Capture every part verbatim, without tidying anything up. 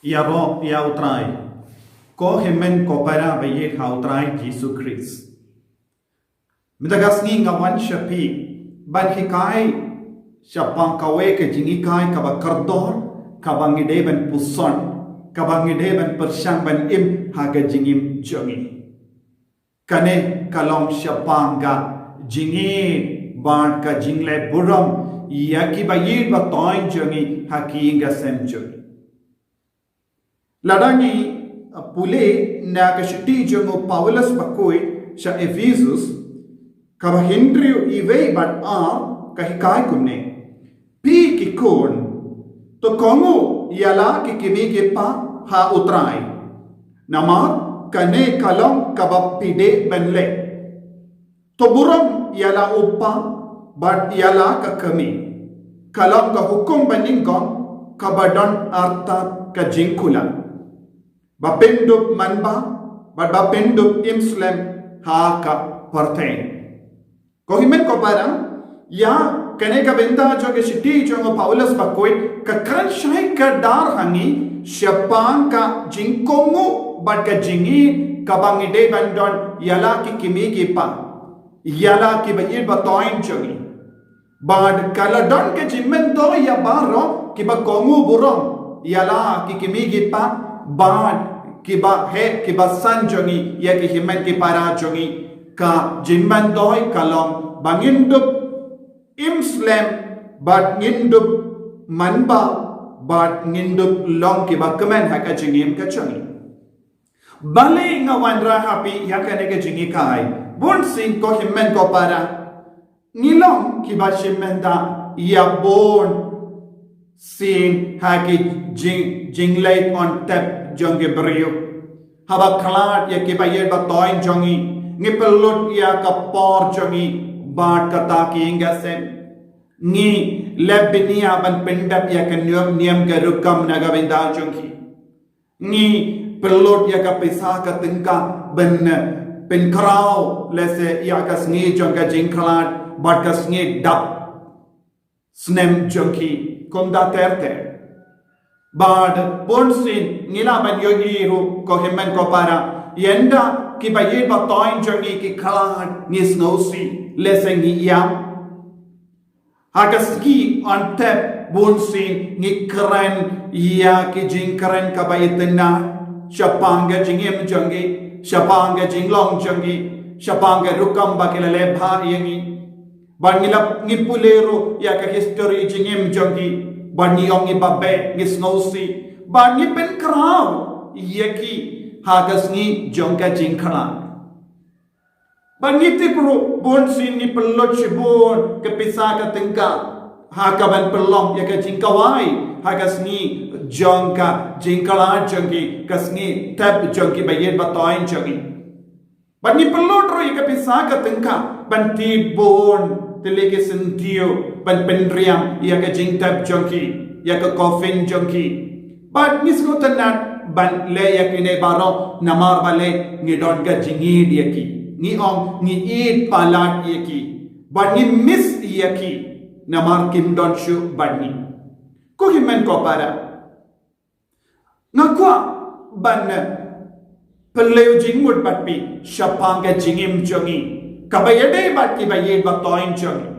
Ïaroh ïa U Trai. Ko hynmen ko para ba ïeit ha U Trai Jisu Khrist. Mynta ka sngi nga wan sha phi ban hikai shaphang kawei ka jinghikai kaba kordor, kaba ngi dei ban puson, kaba ngi dei ban pyrshang ban im ha ka jingim jong ngi. Kane ka long shaphang ka jingïeit bad ka jingleh burom ïa ki ba ïeit ba toiñ jong ngi ha ki ïing ki sem jong ngi. Lada ngi, uh, pule na ka shithi jong u Paulus bakhuid sha Ephesus, kaba hynriew, wei bad ar, ka hikai kumne. Phi ki khun, to kohnguh ïa la ki kmie ki kpa ha U Trai. Namar kane ka long kaba phi dei ban leh. To burom ïa la u kpa bad ïa la ka kmie. Ka long ka hukum banyngkong kaba don artat ka jingkular. Ba pyndup manbha bad ba pyndup im slem ha ka pyrthei. Ko hynmen ko para, ïa kane ka bynta jong ka shithi jong u Paulus bakhuid ka kren shai kdar ha ngi shaphang ka jingkohnguh bad ka jingïeit kaba ngi dei ban don ïa la ki kmie ki kpa, ïa la ki ba ïeit ba toiñ jong ngi. Bad ka la don ka jingmyntoi ïa baroh ki ba kohnguh burom ïa la ki kmie ki kpa bad ki ba heh ki ba san jong ngi ïa ki hynmen ki para jong ngi. Ka jingmyntoi ka long ba ngin dup im slem bad ngin dup manbha bad ngin dup long ki ba kmen ha ka jingim ka jong ngi. Balei nga wanrah ha phi ïa kane ka jinghikai? Bun sien ko hynmen ko para, ngi long ki ba shim bynta ïa bun sien ha ki jing, jingleit on tep jong ki briew. Haba khlad ïa ki ba ïeit ba toiñ jong ngi, ngi pynlut ïa ka por jong ngi bad kata ki ïing ki sem. Ngi leh bniah ban pyndep ïa ka niam, niam ka rukom na ka bynta jong ki. Ngi pynlut ïa ka pisa ka tyngka ban, eh, pynkhraw lehse ïa ka sngi jong ka jingkhlad bad ka sngi dap snem jong ki kumta ter ter. Bad bun sien ngi lah ban ïohi ruh ko hynmen ko para, ynda ki ba ïeit ba toiñ jong ngi ki khlad ngi sngewsih lehse ngi ïam. Ha ka sngi on tep bun sien ngi kren ïa ki jingkren kaba itynnad shaphang ka jingim jong ngi, shaphang ka jinglong jong ngi, shaphang ka rukom ba ki la leh bha ïa ngi. Bad ngi la, ngi pule ruh ïa ka history jingim jong ngi, bad ngi ong ngi ba beh, ngi sngewsih, bad ngi pynkhraw ïa ki ha ka sngi jong ka jingkhlad. Bad ngi tip ruh bun sien ngi pynlut shibun ka pisa ka tyngka ha ka ban pynlong ïa ka jingkhawai ha ka sngi jong ka jingkhlad jong ki, ka sngi tep jong ki ba ïeit ba toiñ jong ngi. Bad ngi pynlut ruh ïa ka pisa ka tyngka ban thied bun tylli ki syntiew ban pynriam ïa ka jingtep jong ki, ïa ka coffin jong ki. Bad ngi sngewtynnad ban leh ïa kine baroh namar balei? Ngi don ka jingïeit ïa ki. Ngi ong ngi ïeit palat ïa ki. Bad ngi miss ïa ki namar kim don shuh bad ngi. Ko hynmen ko para, nga kwah ban pynleit jingmut bad phi shaphang ka jingim jong ngi kaba ïadei bad ki ba ïeit ba toiñ jong ngi.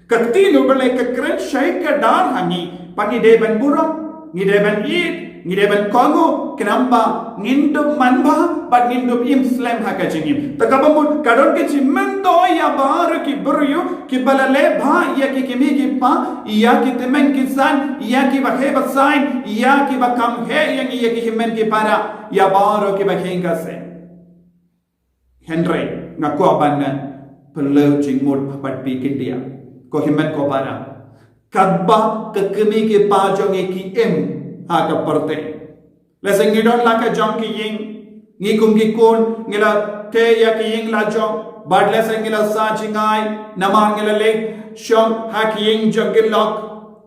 Ka ktien U Blei ka kren shai kdar ha ngi ba ngi dei ban burom, ngi dei ban ïeit, ngi dei ban kohnguh, khnang ba ngin dup manbha bad ngin dup im slem ha ka jingim. Te kaba mut ka don ka jingmyntoi ïa baroh ki briew ki ba la leh bha ïa ki kmie ki kpa, ïa ki tymmen ki san, ïa ki ba heh ba saiñ, ïa ki ba kham heh ïa ngi, ïa ki hynmen ki para, ïa baroh ki ba ïeit ka sem. Hynrei nga kwah ban pynleit jingmut bad phi khyndiat, ko hynmen ko para, katba ka kmie ki kpa jong ngi ki im ha ka pyrthei. Lehse ngi don la ka jong ki ïing, ngi kum ki khun ngi la teh ïa ki ïing la jong, bad lehse ngi la sah jngai namar ngi la leit shong ha ki ïing jong ki lok.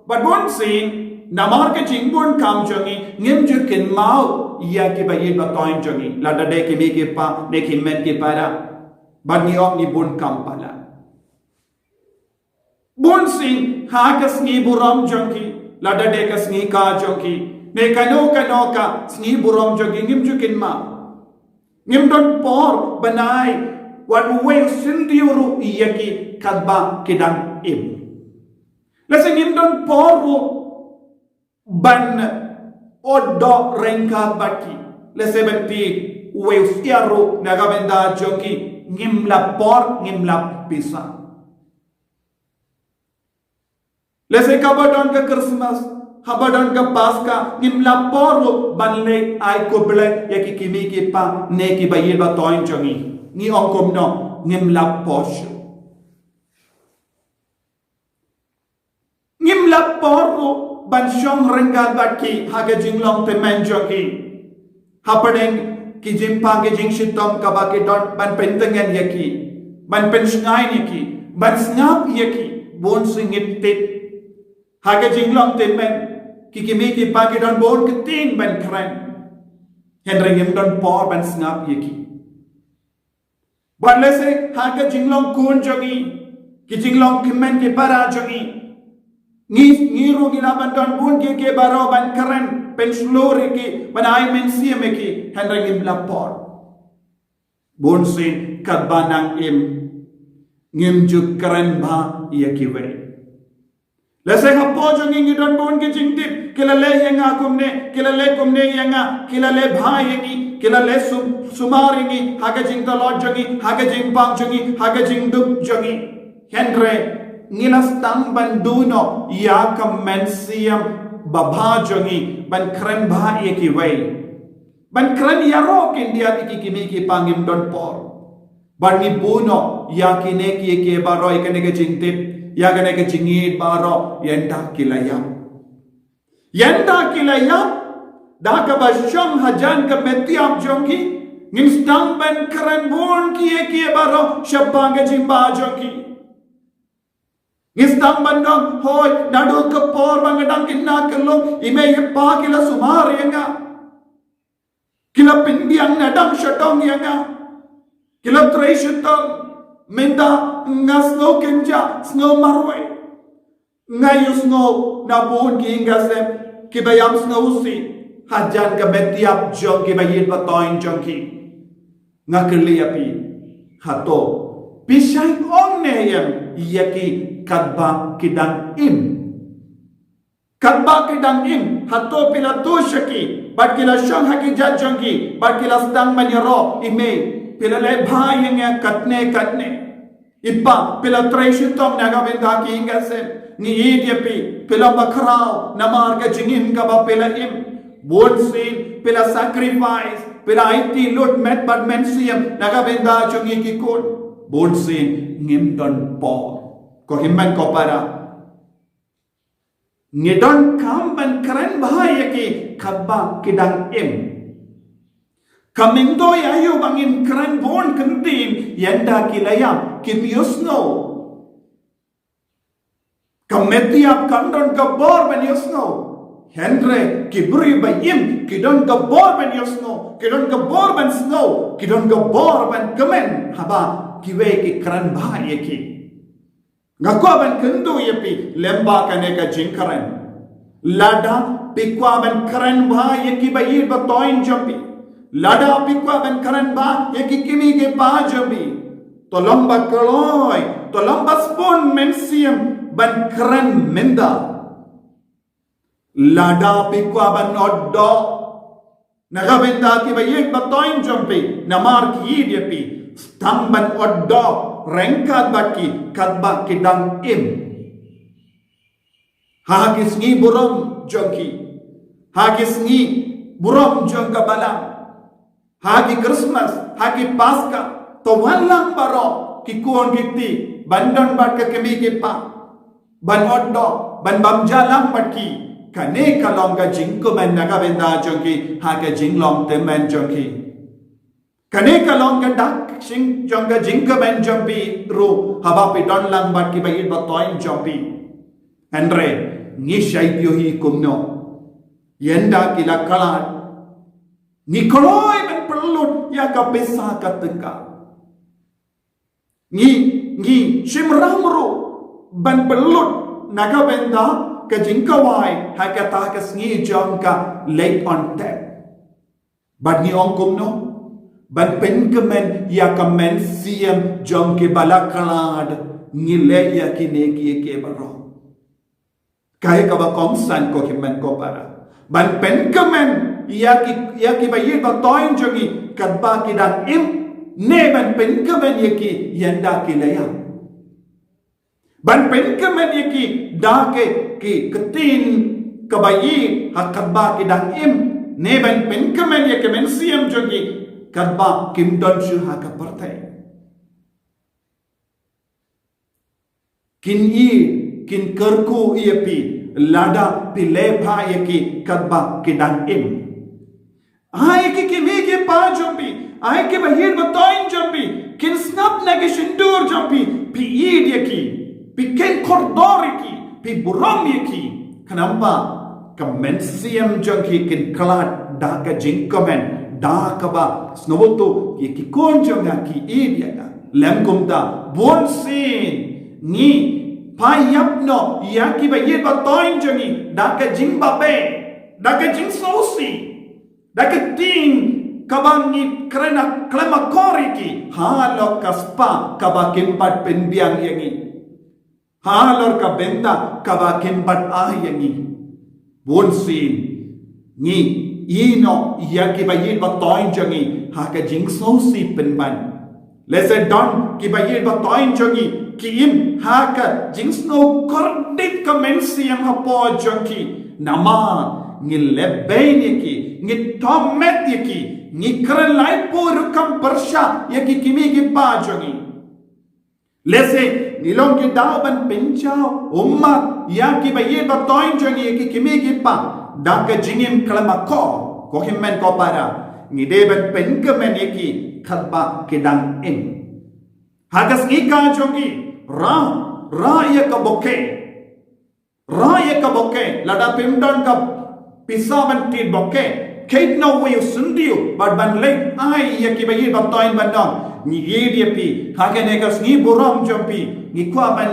Bad bun sien namar ka jingbun kam jong ngi ngim ju kynmaw ïa ki ba ïeit ba toiñ jong ngi, lada dei ki kmie ki kpa ne ki hynmen ki para. Bad ngi ong ngi bun kam palat. Bun sien ha ka sngi burom jong ki, lada dei ka sngi kha jong ki, Ne kano kano ka sngi burom jong ki ngim ju kynmaw. Ngim don por ban ai wat uwei u syndiew ruh ïa ki katba ki dang im. Lehse ngim don por ruh ban ot doh ryngkat bad ki. Lehse ban ti uwei u syiar ruh na ka bynta jong ki, ngim la por, ngim la pisa. Lehse kaba don ka Christmas, haba don ka Paska, ngim la por ruh ban leit ai khublei ïa ki kmie ki kpa ne ki ba ïeit ba toiñ jong ngi. Ngi ong kumno, ngim la por shuh. Ngim la por ruh ban shong ryngkat bad ki ha ka jinglong tymmen jong ki. Hapdeng ki jingpang ki jingshitom kaba ki don, ban pyntngen ïa ki, ban pynshngaiñ ïa ki, ban sngap ïa ki, bun sien ngi tip. Ha ka jinglong tymmen, ki kmie ki kpa ki don bun ktien ban kren. Hynrei ngim don por ban sngap ïa ki. Bad lehse ha ka jinglong khun jong ngi, ki jinglong kmen ki para jong ngi, ngi, ngi ruh ngi lah ban don bun kiei kiei baroh ban kren, pynshlur ïa ki, ban ai mynsiem ïa ki, hynrei ngim la por. Bun sien katba nang im, ngim ju kren bha ïa kiwei. Lehse hapoh jong ngi ngi don bun ki jingtip, ki la leh ïa nga kumne, ki la leh kumne ïa nga, ki la leh bha ïa ngi, ki la leh sum-, sumar ïa ngi ha ka jingtlot jong ngi, ha ka jingpang jong ngi, ha ka jingduk jong ngi. Hynrei ngi la sdang ban duh noh ïa ka mynsiem babha jong ngi ban kren bha ïa kiwei. Ban kren ïaroh khyndiat ïa ki kmie ki kpa, ngim don por. Bad ngi buh noh ïa kine kiei kiei baroh, ïa kane ka jingtip, ïa kane ka jingïeit baroh, ynda ki la ïap. Ynda ki la ïap, da kaba shong hajan ka met ïap jong ki, ngin sdang ban kren bun kiei kiei baroh shaphang ka jingbha jong ki. Ngin sdang ban ong, hooid, naduh ka por ba nga dang khynnah khyllung, i mei i pa ki la sumar ïa nga. Ki la pynbiang nadong shadong ïa nga. Ki la trei shitom. Mynta nga sngew kynjah, sngew marwei. Nga ïohsngew na bun ki ïing ki sem kiba ïam sngewsih hajan ka met ïap jong ki ba ïeit ba toiñ jong ki. Nga kylli ïa phi, hato phi shait ong ne em ïa ki katba ki dang im? Katba ki dang im, hato phi la tuh sha ki, bad ki la shong ha ki jait jong ki, bad ki la sdang ban ïaroh, i mei, phi la leh bha ïa nga katne katne. I pa, phi la trei shitom na ka bynta ki ïing ki sem. Ngi ïeit ïa phi, phi long bakhraw namar ka jingim kaba phi la im. Bun sien phi la sacrifice, phi la aiti lut met bad mynsiem na ka bynta jong ngi ki khun. Bun sien ngim don por. Ko hynmen ko para, ngi donkam ban kren bha ïa ki katba ki dang im. Ka myntoi aïu ba ngin kren bun kyntien ynda ki la ïap, kim ïohsngew? Ka met ïap kam don ka bor ban ïohsngew. Hynrei ki briew ba im ki don ka bor ban ïohsngew, ki don ka bor ban sngew, ki don ka bor ban kmen haba kiwei ki kren bha ïa ki. Nga kwah ban kyntu ïa phi lyngba kane ka jingkren. Lada phi kwah ban kren bha ïa ki ba ïeit ba toiñ jong phi, lada phi kwah ban kren bha ïa ki kmie ki kpa jong phi, to long ba kloi, to long ba sbun mynsiem ban kren mynta. Lada phi kwah ban ot doh na ka bynta ki ba ïeit ba toiñ jong phi, namar ki ïeit ïa phi, sdang ban ot doh ryngkat bad ki katba ki dang im. Ha ki sngi burom jong ki, ha ki sngi burom jong ka balang, ha ki Christmas, ha ki Paska, to wan lang baroh ki khun ki kti ban don bad ka kmie ki kpa, ban ot doh, ban bam ja lang bad ki. Kane ka long ka jingkmen na ka bynta jong ki ha ka jinglong tymmen jong ki. Kane ka long ka dak shing jong ka jingkmen jong phi ruh haba phi don lang bad ki ba ïeit ba toiñ jong phi. Hynrei ngi shait ïohi kumno ynda ki la khlad? Ngi kloi ban pynlut ïa ka pisa ka tyngka. Ngi, ngi shim rang ruh ban pynlut na ka bynta ka jingkawai ha kata ka sngi jong ka leit on tep. Bad ngi ong kumno? Ban pynkmen ïa ka mynsiem jong ki ba la khlad, ngi leh ïa kine kiei kiei baroh. Kaei kaba kongsan ko hynmen ko para? Ban pynkmen ïa ki, ïa ki ba ïeit ba toiñ jong ngi katba ki dang im, ne ban pynkmen ïa ki ynda ki la ïap? Ban pynkmen ïa ki da ki, ki ktien kaba ïeit ha katba ki dang im, ne ban pynkmen ïa ki mynsiem jong ki katba kim don shuh ha ka pyrthei? Kin ïeit, kin kyrkhu ïa phi lada phi leh bha ïa ki katba ki dang im. Ai ki kmie ki kpa jong phi, ai ki ba ïeit ba toiñ jong phi, kin sngap na ki shyntur jong phi, phi ïeit ïa ki, phi kheiñ kordor ïa ki, phi burom ïa ki. Khnang ba ka mynsiem jong ki kin khlad da ka jingkmen, da kaba sngewthuh ïa ki khun jong nga ki ïeit ïa nga. Lem kumta, bunsien ngi pynïap noh ïa ki ba ïeit ba toiñ jong ngi da ka jingbabeh, da ka jingsngewsih, da ka ktien kaba ngi kren khlem akor ïa ki halor ka spah kaba kim pat pynbiang ïa ngi, halor ka bynta kaba kim pat ai ïa ngi. Bunsien ngi ïehnoh ïa ki ba ïeit ba toiñ jong ngi ha ka jingsngewsih pynban. Lehse don ki ba ïeit ba toiñ jong ngi ki im ha ka jingsngew kordit ka mynsiem hapoh jong ki. Namar ngi leh beiñ ïa ki, ngi thohmet ïa ki, ngi kren laiphew rukom pyrshah ïa ki kmie ki kpa jong ngi. Lehse ngi long ki daw ban pynjaw ummat ïa ki ba ïeit ba toiñ jong ngi, ïa ki kmie ki kpa, da ka jingim khlem akor. Ko hynmen ko para, ngi dei ban pynkmen ïa ki katba ki dang im. Ha ka sngi ka jong ngi, rah, rah ïa ka bokeh. Rah ïa ka bokeh, lada phim don ka pisa ban thied bokeh, kheiñ noh uwei u syntiew bad ban leit ai ïa ki ba ïeit ba toiñ ban don. Ngi ïeit ïa phi, ha kane ka sngi burom jong phi ngi kwah ban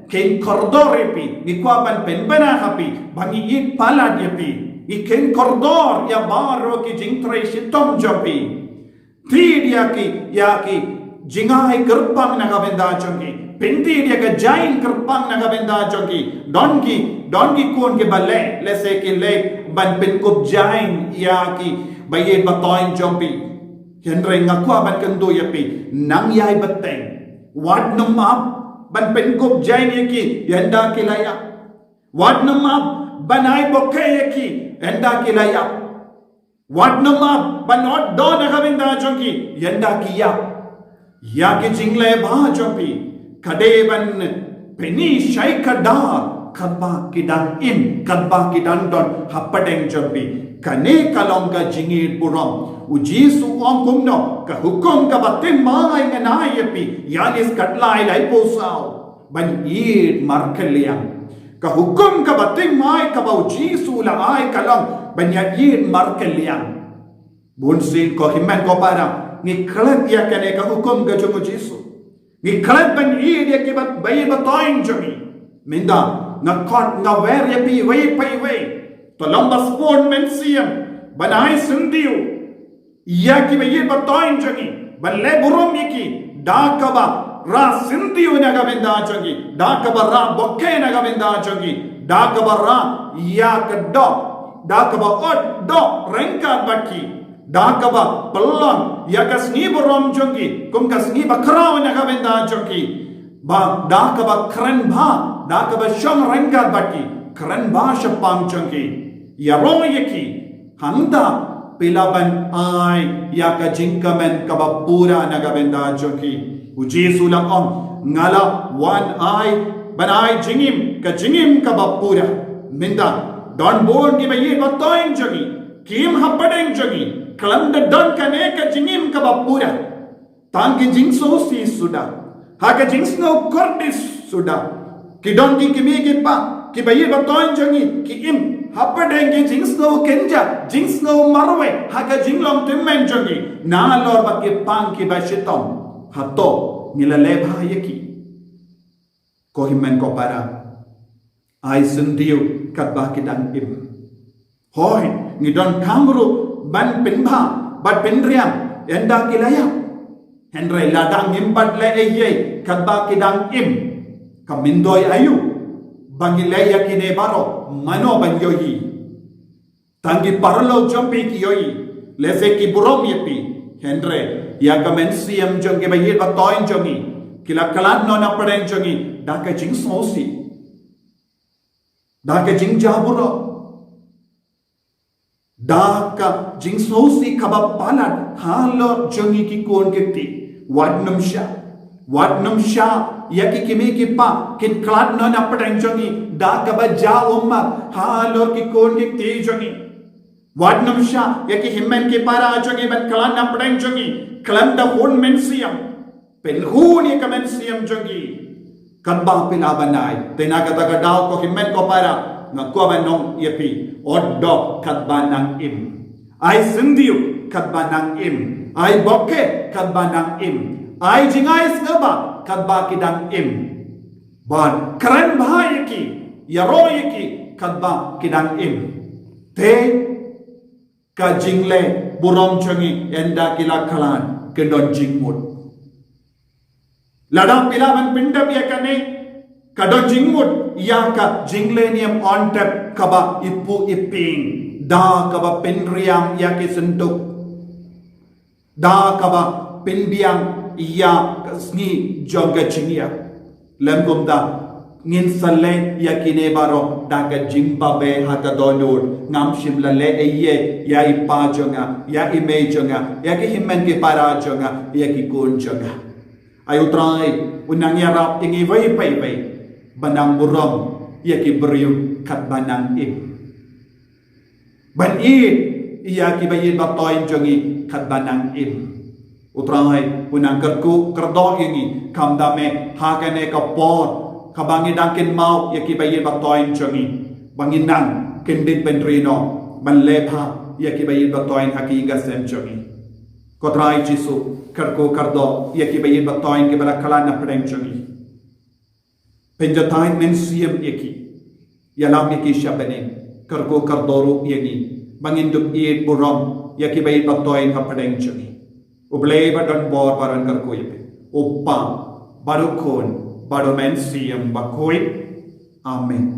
kheiñ kordor ïa phi, ngi kwah ban pynbna ha phi ba ngi ïeit palat ïa phi. Ngi kheiñ kordor ïa baroh ki jingtrei shitom jong phi. Thied ïa ki, ïa ki jingai kyrpang na ka bynta jong ki. Pynthied ïa ka jaiñ kyrpang na ka bynta jong ki. Don ki, don ki khun ki ba leh, lehse ki leh ban pynkup jaiñ ïa ki ba ïeit ba toiñ jong phi. Hynrei nga kwah ban kyntu ïa phi, nang ïai bteng. Wat nym ap ban pynkup jaiñ ïa ki ynda ki la ïap. Wat nym ap ban ai bokeh ïa ki ynda ki la ïap. Wat nym ap ban ot doh na ka bynta jong ki ynda ki ïap. Ïa ki jingleh bha jong phi ka dei ban pyni shai kdar katba ki dang im, katba ki dang don hapdeng jong phi. Kane ka long ka jingïeit burom. U Jisu u ong kumno? Ka hukum kaba tim ai ngan ai ïa phi, Ïoannis khatlai laiphew saw, ban ïeit markylliang. Ka hukum kaba tim ai kaba u Jisu u la ai ka long ban ïa ïeit markylliang. Bunsien ko hynmen ko para, ngi klet ïa kane ka hukum ka jong u Jisu. Ngi klet ban ïeit ïa ki ba, ba ïeit ba toiñ jong ngi. Mynta nga khot nga wer ïa phi iwei pa iwei. To long ba sbun mynsiem ban ai syntiew ïa ki ba ïeit ba toiñ jong ngi, ban leh burom ïa ki da kaba rah syntiew na ka bynta jong ngi, da kaba rah bokeh na ka bynta jong ngi, da kaba rah ïa ka doh, da kaba ot doh ryngkat bad ki, da kaba pynlong ïa ka sngi burom jong ki kum ka sngi bakhraw na ka bynta jong ki, ba da kaba kren bha, da kaba shong ryngkat bad ki, kren bha shaphang jong ki, ïaroh ïa ki. Hangta phi lah ban ai ïa ka jingkmen kaba pura na ka bynta jong ki. U Jisu u la ong, nga la wan ai, ban ai jingim, ka jingim kaba pura. Mynta don bun ki ba ïeit ba toiñ jong ngi kim hapdeng jong ngi, khlem da don kane ka jingim kaba pura. Tang ki jingsngewsih suda, ha ka jingsngew kordit suda. Ki don ki kmie ki kpa, ki ba ïeit ba toiñ jong ngi ki im hapdeng ki jingsngew kynja, jingsngew marwei, ha ka jinglong tymmen jong ngi, nalor ba ki pang ki ba shitom. Hato ngi la leh bha ïa ki? Ko hynmen ko para, Ai syndiew katba ki dang im. Hooid, ngi donkam ruh ban pynbha bad pynriam ynda ki la ïap. Hynrei lada ngim pat leh ei ei katba ki dang im, ka myndoi aïu ba ngi leh ïa kine baroh? Mano ban ïohi? Tang ki paralok jong phi ki ïohi, lehse ki burom ïa phi. Hynrei ïa ka mynsiem jong ki ba ïeit ba toiñ jong ngi, ki la khlad noh na pdeng jong ngi da ka jingsngewsih, da ka jingjaburom, da ka jingsngewsih kaba palat halor jong ngi ki khun ki kti. Wat nym shah, wat nym shah ïa ki kmie ki kpa kin khlad noh na pdeng jong ngi da kaba jaw ummat halor ki khun ki kti jong ngi. Wat nym shah ïa ki hynmen ki para jong ngi ban khlad na pdeng jong ngi khlem da hun mynsiem. Pynhun ïa ka mynsiem jong ngi katba phi lah ban ai. Te na kata ka daw, ko hynmen ko para, nga kwah ban ong ïa phi, ot doh katba nang im. Ai syndiew katba nang im. Ai bokeh katba nang im. Ai jingai sngewbha katba ki dang im. Bad kren bha ïa ki, ïaroh ïa ki katba ki dang im. Te ka jingleh burom jong ngi ynda ki la khlad kan don jingmut. Lada phi lah ban pyndep ïa kane, ka don jingmut ïa ka jingleh niam on tep kaba ipu iping, da kaba pynriam ïa ki syntuk, da kaba pynbiang ïa ka sngi jong ka jingïap. Lem kumta, ngin sa leh ïa kine baroh da ka jingbabe ha ka dohnud. Ngam shym la leh ei ei ïa i pa jong nga, ïa i mei jong nga, ïa ki hynmen ki para jong nga, ïa ki khun jong nga. Ai U Trai un nang ïarap ïa ngi iwei pa iwei ban nang burom ïa ki briew katba nang im. Ban ïeit ïa ki ba ïeit ba toiñ jong ngi katba nang im. U Trai un nang kyrkhu kyrdoh ïa ngi, khamtam eh ha kane ka por kaba ngi dang kynmaw ïa ki ba ïeit ba toiñ jong ngi, ba ngin nang kyndit bynriew noh ban leh bha ïa ki ba ïeit ba toiñ ha ki ïing ki sem jong ngi. Ko Trai Jisu, kyrkhu kyrdoh ïa ki ba ïeit ba toiñ kiba la khlad na pdeng jong ngi. Pynjatai mynsiem ïa ki, ïalam ïa ki sha bneng. Kyrkhu kyrdoh ruh ïa ngi ba ngin dup ïeit burom ïa ki ba ïeit ba toiñ ha pdeng jong ngi. U Blei ba don bor ba don kyrkhu ïa phi, U Pa, bad U Khun, bad U Mynsiem Bakhuid. Amen.